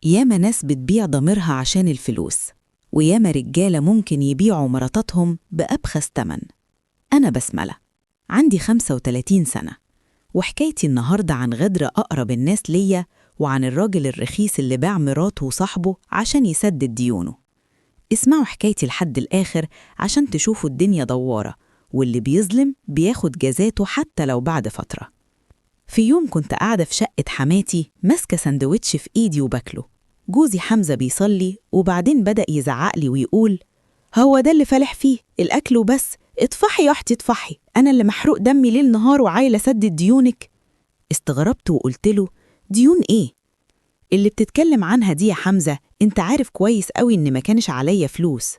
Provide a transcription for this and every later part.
ياما ناس بتبيع ضميرها عشان الفلوس، وياما رجالة ممكن يبيعوا مراتاتهم بأبخس تمن. أنا بسملة، عندي 35 سنة، وحكايتي النهاردة عن غدر أقرب الناس ليا وعن الراجل الرخيص اللي باع مراته وصاحبه عشان يسدد ديونه. اسمعوا حكايتي لحد الآخر عشان تشوفوا الدنيا دوارة، واللي بيظلم بياخد جزاته حتى لو بعد فترة. في يوم كنت قاعدة في شقة حماتي ماسكة سندوتش في إيدي وباكله. جوزي حمزة بيصلي، وبعدين بدأ يزعق لي ويقول: هو ده اللي فالح فيه الأكل وبس، اطفحي يا أختي اطفحي، أنا اللي محروق دمي ليل نهار وعايلة أسدد ديونك. استغربت وقلت له: ديون إيه اللي بتتكلم عنها دي يا حمزة؟ انت عارف كويس قوي إن ما كانش عليا فلوس.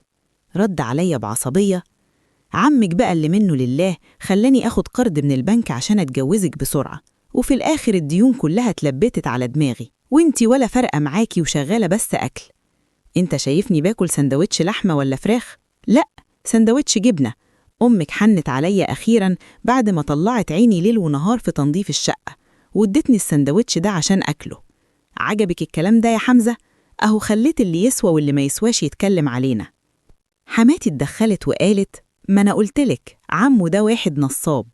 رد عليا بعصبية: عمك بقى اللي منه لله خلاني أخد قرض من البنك عشان أتجوزك بسرعة، وفي الآخر الديون كلها اتلبتت على دماغي، وانتي ولا فارقة معاكي وشغالة بس أكل. انت شايفني باكل سندوتش لحمة ولا فراخ؟ لأ، سندوتش جبنة. أمك حنت عليا أخيراً بعد ما طلعت عيني ليل ونهار في تنظيف الشقة، وادتني السندوتش ده عشان أكله. عجبك الكلام ده يا حمزة؟ أهو خليت اللي يسوى واللي ما يسواش يتكلم علينا. حماتي اتدخلت وقالت: ما أنا قلتلك عمو ده واحد نصاب.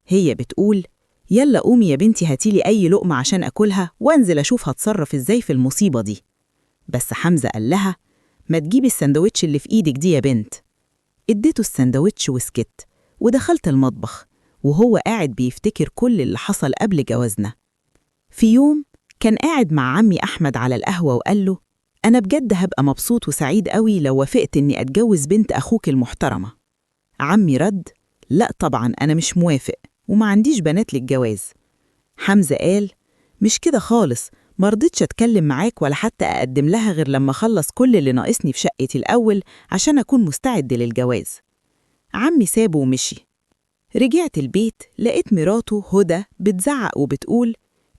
هي بتقول: يلا قومي يا بنتي هاتيلي أي لقمة عشان أكلها وأنزل أشوف هتصرف إزاي في المصيبة دي. بس حمزة قال لها: ما تجيبي السندوتش اللي في إيدك دي يا بنت. اديته السندوتش وسكت، ودخلت المطبخ وهو قاعد بيفتكر كل اللي حصل قبل جوازنا. في يوم كان قاعد مع عمي أحمد على القهوة وقال له: أنا بجد هبقى مبسوط وسعيد قوي لو وافقت إني أتجوز بنت أخوك المحترمة. عمي رد: لا طبعا أنا مش موافق وما عنديش بنات للجواز. حمزة قال: مش كده خالص، مرضتش أتكلم معاك ولا حتى أقدم لها غير لما أخلص كل اللي ناقصني في شقتي الأول عشان أكون مستعد للجواز. عمي سابه ومشي. رجعت البيت لقيت مراته هدى بتزعق وبتقول: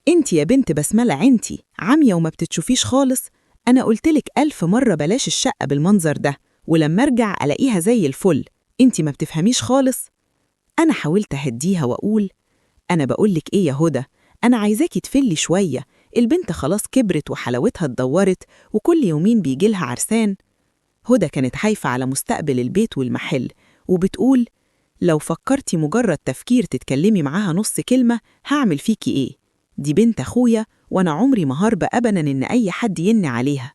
انتي يا بنت بسملة عينتي عمية وما بتتشوفيش خالص، أنا قلتلك 1000 مرة بلاش الشقة بالمنظر ده، ولما أرجع ألاقيها زي الفل، انتي ما بتفهميش خالص. أنا حاولت أهديها وأقول: أنا بقولك إيه يا هدى، أنا عايزاكي تفلي شوية، البنت خلاص كبرت وحلاوتها اتدورت وكل يومين بيجيلها عرسان. هدى كانت خايفة على مستقبل البيت والمحل وبتقول: لو فكرتي مجرد تفكير تتكلمي معاها نص كلمة هعمل فيكي إيه، دي بنت أخويا وأنا عمري ما هرب أبداً إن أي حد ين عليها.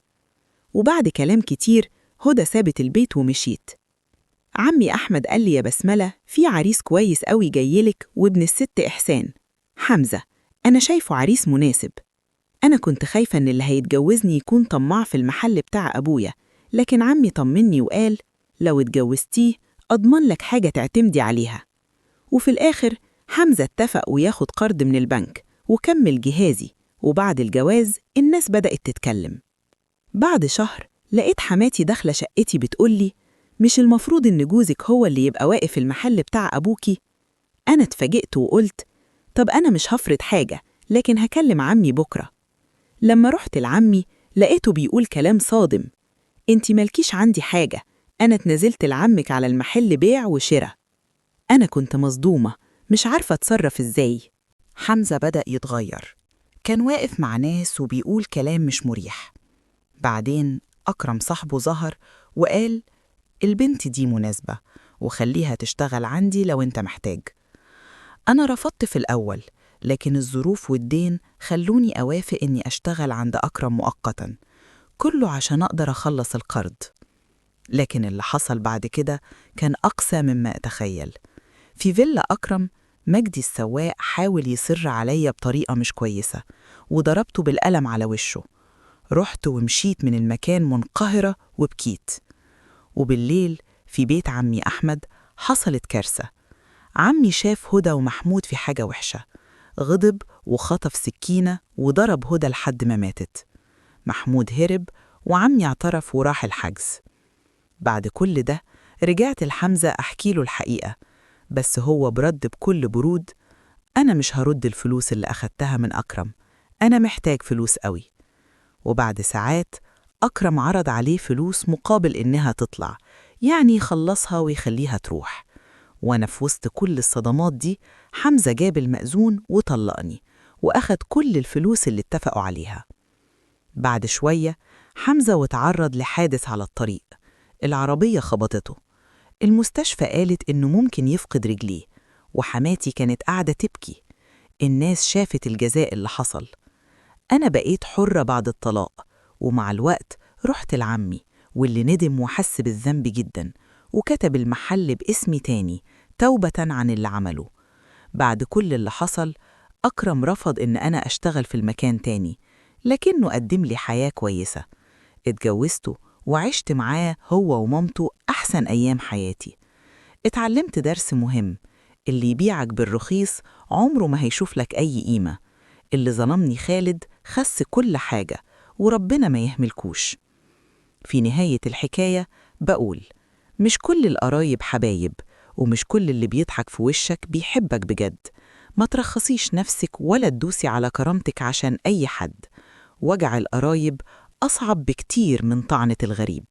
وبعد كلام كتير هدى سابت البيت ومشيت. عمي أحمد قال لي: يا بسملة في عريس كويس قوي جايلك وابن الست إحسان، حمزة، أنا شايفه عريس مناسب. أنا كنت خايفة إن اللي هيتجوزني يكون طماع في المحل بتاع أبويا، لكن عمي طمني وقال: لو اتجوزتيه أضمن لك حاجة تعتمدي عليها. وفي الآخر حمزة اتفق وياخد قرض من البنك وكمل جهازي، وبعد الجواز الناس بدأت تتكلم. بعد شهر لقيت حماتي داخلة شقتي بتقولي: مش المفروض إن جوزك هو اللي يبقى واقف المحل بتاع أبوكي؟ أنا اتفاجئت وقلت: طب أنا مش هفرض حاجة، لكن هكلم عمي بكرة. لما رحت لعمي لقيته بيقول كلام صادم: انتي مالكيش عندي حاجة، أنا اتنازلت لعمك على المحل بيع وشراء. أنا كنت مصدومة، مش عارفة أتصرف إزاي. حمزة بدأ يتغير، كان واقف مع ناس وبيقول كلام مش مريح. بعدين أكرم صاحبه ظهر وقال: البنت دي مناسبة وخليها تشتغل عندي لو انت محتاج. أنا رفضت في الأول، لكن الظروف والدين خلوني أوافق إني أشتغل عند أكرم مؤقتا، كله عشان أقدر أخلص القرض. لكن اللي حصل بعد كده كان أقسى مما أتخيل. في فيلا أكرم، مجدي السواق حاول يصر عليا بطريقة مش كويسة، وضربته بالقلم على وشه. رحت ومشيت من المكان منقهرة وبكيت. وبالليل في بيت عمي أحمد حصلت كارثة. عمي شاف هدى ومحمود في حاجة وحشة، غضب وخطف سكينة وضرب هدى لحد ما ماتت. محمود هرب وعمي اعترف وراح الحجز. بعد كل ده رجعت لحمزة أحكي له الحقيقة، بس هو برد بكل برود: أنا مش هرد الفلوس اللي أخدتها من أكرم، أنا محتاج فلوس قوي. وبعد ساعات أكرم عرض عليه فلوس مقابل إنها تطلع، يعني يخلصها ويخليها تروح. وأنا في وسط كل الصدمات دي حمزة جاب المأذون وطلقني، وأخد كل الفلوس اللي اتفقوا عليها. بعد شوية حمزة واتعرض لحادث على الطريق، العربية خبطته. المستشفى قالت إنه ممكن يفقد رجليه، وحماتي كانت قاعدة تبكي. الناس شافت الجزاء اللي حصل. أنا بقيت حرة بعد الطلاق، ومع الوقت رحت لعمي واللي ندم وحس بالذنب جدا، وكتب المحل باسمي تاني توبة عن اللي عمله. بعد كل اللي حصل أكرم رفض إن أنا أشتغل في المكان تاني، لكنه قدم لي حياة كويسة. اتجوزته وعشت معاه هو ومامته أحسن أيام حياتي. اتعلمت درس مهم: اللي يبيعك بالرخيص عمره ما هيشوف لك أي قيمة. اللي ظلمني خالد خس كل حاجة، وربنا ما يهملكوش. في نهاية الحكاية بقول: مش كل القرايب حبايب، ومش كل اللي بيضحك في وشك بيحبك بجد. ما ترخصيش نفسك ولا تدوسي على كرامتك عشان أي حد. وجع القرايب أصعب بكتير من طعنة الغريب.